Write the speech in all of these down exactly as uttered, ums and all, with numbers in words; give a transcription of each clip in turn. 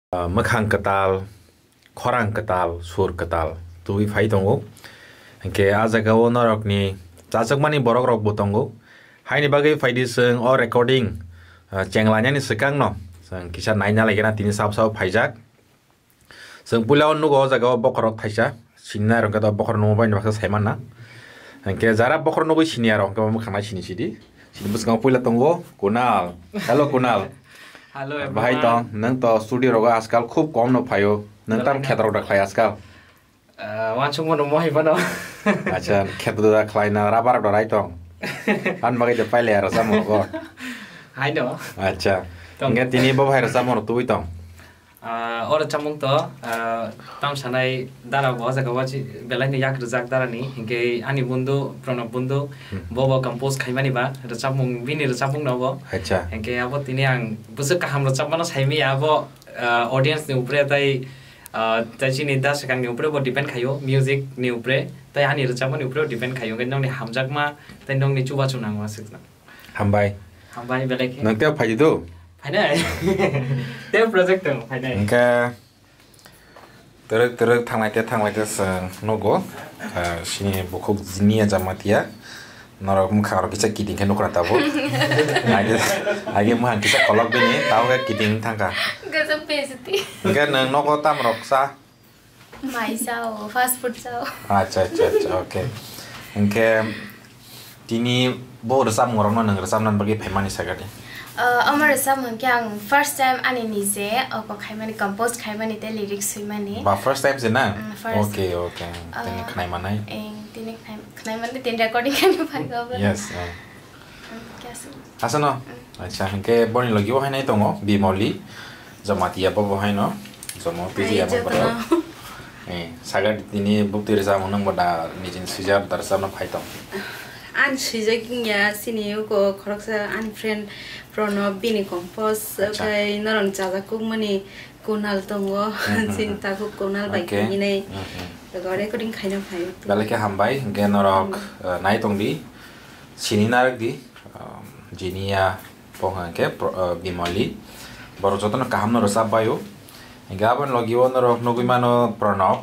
Ah, mwkhang kwtal, khorang kwtal, sur kwtal tubui phai tongo. Hinkhe ah jagao norokni chajakmani borok rokbo tongo. Haini bagwi phaidi chwng o recording, ah, chenglainani swkangno chwng kisa naina laigena tini sabo sabo phaijak. Chwng puila o nugo o jagao bokhorok thaisa, sinina rwngkhe to bokhorok nungwi baksa saimanna. Hinkhe jara bokhorok nugwi siniya rok hinkhe bo mwkhang nai sini sidi. Sini bwskango puila tongo Kunal. Hello Kunal. Hello, everyone. Bahai tong, nwng to studio rogo ajkal khub kom no phaio. Nwng tam khetrok da khlai ajkal? Ah, wansukmano mohai phano. Acha, khetrok da khlai na rubber da rai tong. An bagwi de paile aro samo go. Hai no. Acha. Tong. Nge tini bo bahai ro samo tubui tong. Ah, oro chamung to, ah, tam sanai dara bo jaga wachi belai ni yak rwjak dara ni, hinkhe ani bundu, Pranab bundu, Hmm. bo bo compose khaimani ba, rwchapmung, bini rwchapmung no bo. Acha. Hinkhe abo tini ang bwswk kaham rwchapmano saimaya abo, ah, audience ni upre tai, ah, tai chini da swkang ni upre bo depend khaio, music ni upre, tai ani rwchapmani upre bo depend khaio, hinkhe nokni hamjakma, tai nokni chubachu nangma swkang. Hambai. Hambai, belai khe. Nang teo phaidi do? Phainai. Teo project tong, phainai. Hinkhe twrwk twrwk thanglai te thanglai te chwng nugo. Ah, sini bukhuk Jinia Jamatia. Norok mwkhang rok kisa kiting khe nukra tabuk. Age, age mwkhang kisa kolok bini, tao khe kiting thangkha. Gajab bejati. Hinkhe nwng nogo tam rok sa? Mai chao, fast food chao. Acha, acha, acha, okay. Hinkhe tini bo rwchapmung rokno nwng rwchapna bagwi phaimani sakha di? Uh, omo rwchapmung khe ang first time ani nije oko khaimani, compose khaimani tei lyrics swimani. Ba first time se na? Mm, first. Okay, okay. Tini uh, khnai manai? Eh, tini khnai, khnai manai, tini recording khaina phaikha obo. Yes, uh. Asano? Acha, hinkhe boni logi o hainai tongo, Bimoli, Jamatia bo bo haino, jomo P G M jotono. Eh, saga tini bukti rwchapmung nang bo da nijin swijak da rwchapna phai tong. Ani swijak wngya, chini yugo khoroksa ani friend Pranab bini compose, acha. Okhai norokni chajakmani Kunal tongo, hmm, hmm, chini hmm. Takhuk Kunal bai okay. Khainai. Hmm, hmm. Recording khaina phai. Belai khe hambai, hinkhe norok, hmm. Eh, nai tong di. Sini narwk di, um, Jinia, bo hwnkha khe Pro-, uh, Bimoli. Borok jotono kaham no rwchap bai o. Hinkhe aboni logi o norok nugwi mano Pranab.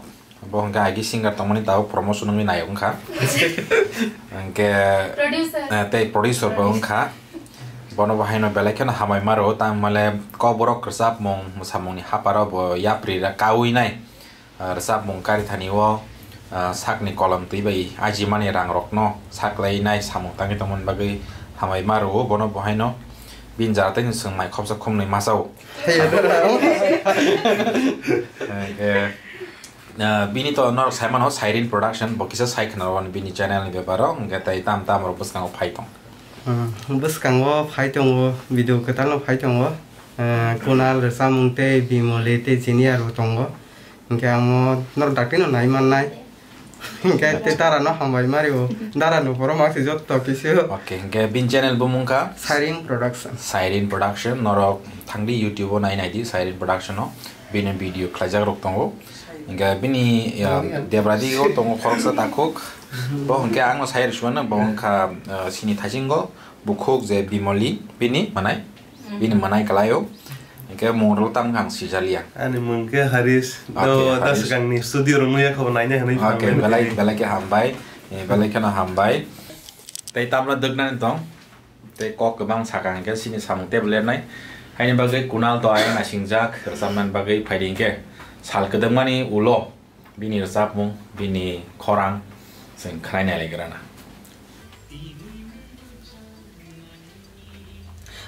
Bo hwnkha agi singer tongmani tabuk promotion wngwi nai wngkha. Hinkhe, producer. Eh, tei producer bo wngkha. Bono bo haino belai kheno hambai ma rwo, tang male kok borok rwchapmung, mwsamungni haparo bo yapri ra kaui nai. Ah, rwchapmung karithani o, ah, sakni kolom twi bai ajimani rang rokno saklainai samung tangwi tongmani bagwi hambai ma rwo bono bo haino bini jara tei chwng mai khopsa khumnwi masa o. Hwnkhe, ah, bini to norok sai mano Siren Production, bo kisa sai khna rw bini channel ni beparo, hwnkhe tei tam tam rok bwskango phai tong. Ah, bwskango phai tongo, video kwtal no phai tongo. Ah, Kunal rwchapmung tei Bimoli tei Jinia rw tongo. Hinkhe ang o norok dakti no nai mannai. Hinkhe tei dara no hambai ma rwo. Dara no borok ma se jotto kisu. Okay, hinkhe bini channel bumung kha? Siren Production. Siren Production, norok thangdi YouTube o nai nai di Siren Production o. Bini video khlaijak rok tongo. Hinkhe bini, ya, Debradi o tongo khoroksa takhuk. Bo hinkhe ang no sai rw sumano, bo wngkha, ah, sini thaisingo bukhuk je Bimoli bini manai. Bini manai kwlaio. Hinkhe mung rok tamo khe ang sijaliya. Ani mung khe Harish. Okay, do, Harish. Da swkangni studio rok nukya kho naina hwnwi. Okay, phaimani belai, twi. Belai khe hambai. Eh, belai kheno hambai. Tei tamno dwknani tong. Tei kok kwbang sakha hinkhe sini samung table ernai. Haini bagwi Kunal to ayang nasingjak rwchapnani bagwi phaidi hinkhe sal kwdwkmani ulo. Bini rwchapmung, bini khorang chwng khwnai nai lai gra na.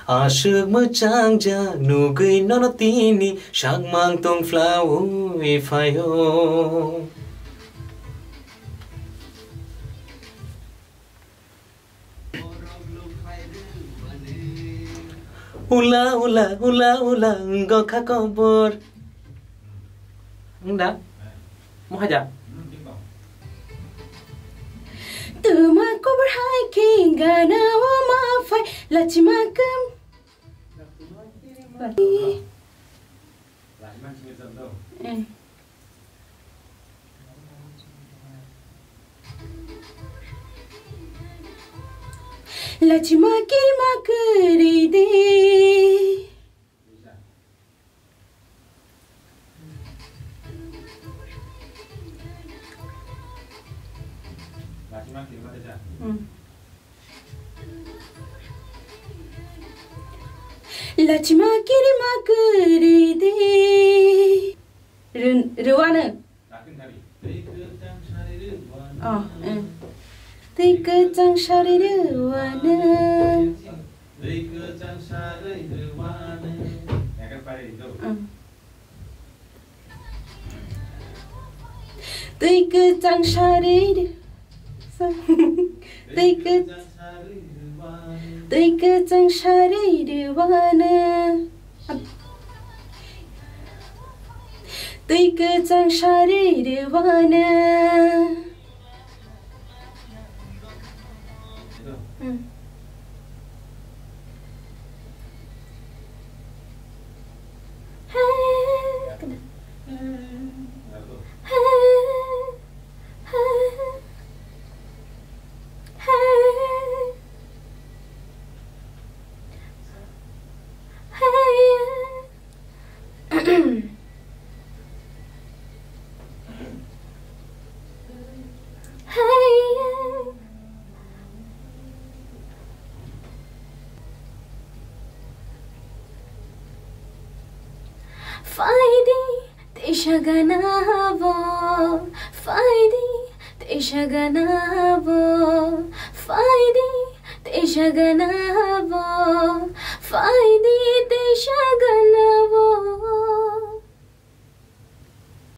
Aswk mwchang ja nugwi nono tini sakmang tong phlaui phaio. Ula, ula, ula, ula, wngkha kobor. Wng da? Mohai da? Tuma kobor hai khe gana o ma phai lachima kwm. Eh. Lachima kirima kwrwi de. Hmm. Lachima kirima kwrwi de. Run-, rwano. Oh, eh. Twi kwchang sari rwano. Hmm. Twi kwchang sari ri-, twi kw-, twi kwchang sari rwano. Twi kwchang sari rwano. Hmm. Phaidi, teisa gana bo. Phaidi, teisa gana bo. Phaidi, teisa gana bo. Phaidi, teisa gana bo.